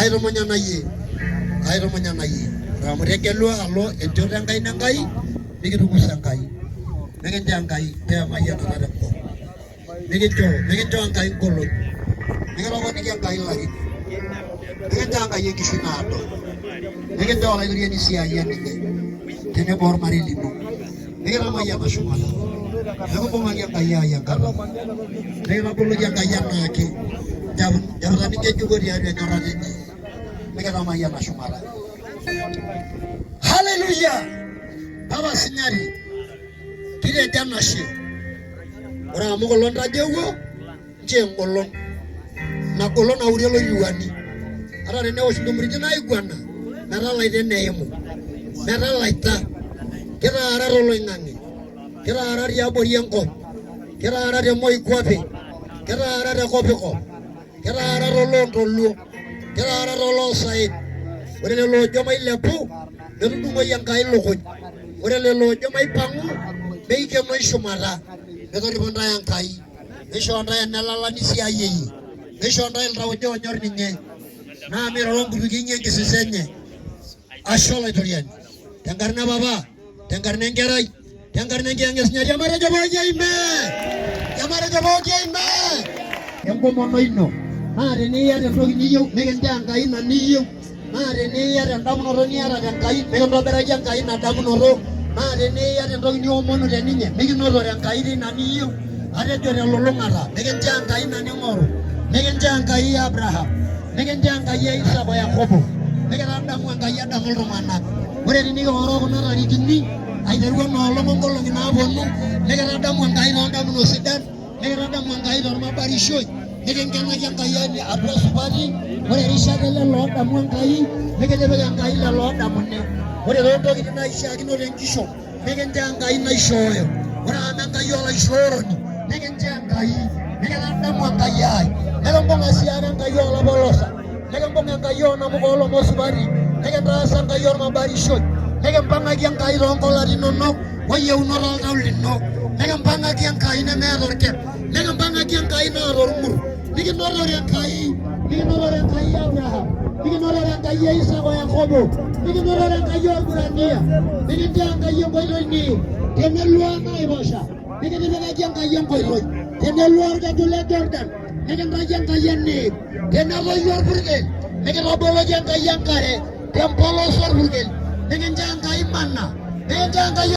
Aitumunya nayie, aitumunya nayie. Ore amu itegelua alo enchoto enkaina Enkai, nikitukuso Enkai. Mikincho Enkai emayianata tenkop. Mikincho, mikincho Enkai ngolon. Mikitoponiki Enkai ilarin. Mikincho Enkai enkishui naado. Mikincho Olaitoriani siayia ninye tenebo ormarei lino. Mikitamayiana shumata. Mikimbung'aki Enkai ai enkata. Mikitaboloki Enkai enaake. Nchaputani ng'ejuko tiatua enyorrata enye. Mikitamayiana shumata. Haleluya! Papa Sinyati, kitejo enashe. Ore amu kulo ntajeuo, nchoo engolon. Ina golon naurie oloiruani. Ata tenewosh intumoritin aiguana, metalaita eneimu. Metalaita. Kitaara toloing'ang'e. Kitaara tiabori enkop. Kitaara te moikuape. Kitaara te kopikop. Kitaara toloontoluo. Kitaara toloosaen. Ore lelo oojo mailepu, metudung'oi Enkai ilukuny. Ore lelo oojo maipang'u, meikenoi shumata. Metoripo ntae Enkai. Neishoo ntae enelala nisiayieyie. Neishoo ntae iltauja oonyor ninye. Naa miroro nkutukie inyi enkisisa enye. Ashe Olaitoriani. Tenkarna e Papa, tenkarna Enkerai, tenkarna Enkiyang'et Sinyati ematejo pooki amen. Ematejo pooki amen. Enkomono ino. Naa teniyata entoki niyieu mikincho Enkai ina niyieu. Naa teniyata endamunoto niata te Nkai mikintobiraki Enkai ina damunoto. Naa teniyata entoki niomonu te ninye mikinotore Enkai teina niyieu. Atejo telulung'ata mikincho Enkai ina ning'oru. Mikincho Enkai e Abraham, mikincho Enkai e Isaka o Yakobo. Mikitadamu Enkai adamu iltung'anak. Ore tinikioroo kuna tarikini aiteru enoolong onkolong'i naaponu nikitadamu Enkai toondamunot sidan. Nikitadamu Enkai tormabarishoi, nikinkenaki Enkai atua supati. Ore erishata lelo oodamu Enkai, nikitipika Enkai lelo oodamuni. Ore too ntokitin naishiakino tenkishon, nikincho Enkai naishooyo. Ore amu Enkai olaishooroni, nikincho Enkai, nikitadamu Enkai ai. Nikimbung'a sii ake Enkai olapolosa, nikimbung'a Enkai oonamuka oolomon supati, nikintaasa Enkai ormabarishoi, nikimpang'aki Enkai toonkolati inonok. Oyieunot oltau lino, nikimpang'aki Enkai nemeeta orkep, nikimpang'aki Enkai naata ormur, nikinotore Enkai, nikinotore Enkai e Abraham, nikinotore Enkai e Isaka o Yakobo, nikinotore Enkai Orburania, nikinchoo Enkai enkoitoi niim, tenelua enaiposha, nikitipikaki Enkai enkoitoi, tenelua orkeju le Jordan, nikintaki Enkai eniim, tenetoyu orpurkel, nikitaboloki Enkai enkare, tempolos orpurkel, nikinchoo Enkai mana, nikinchoo Enkai.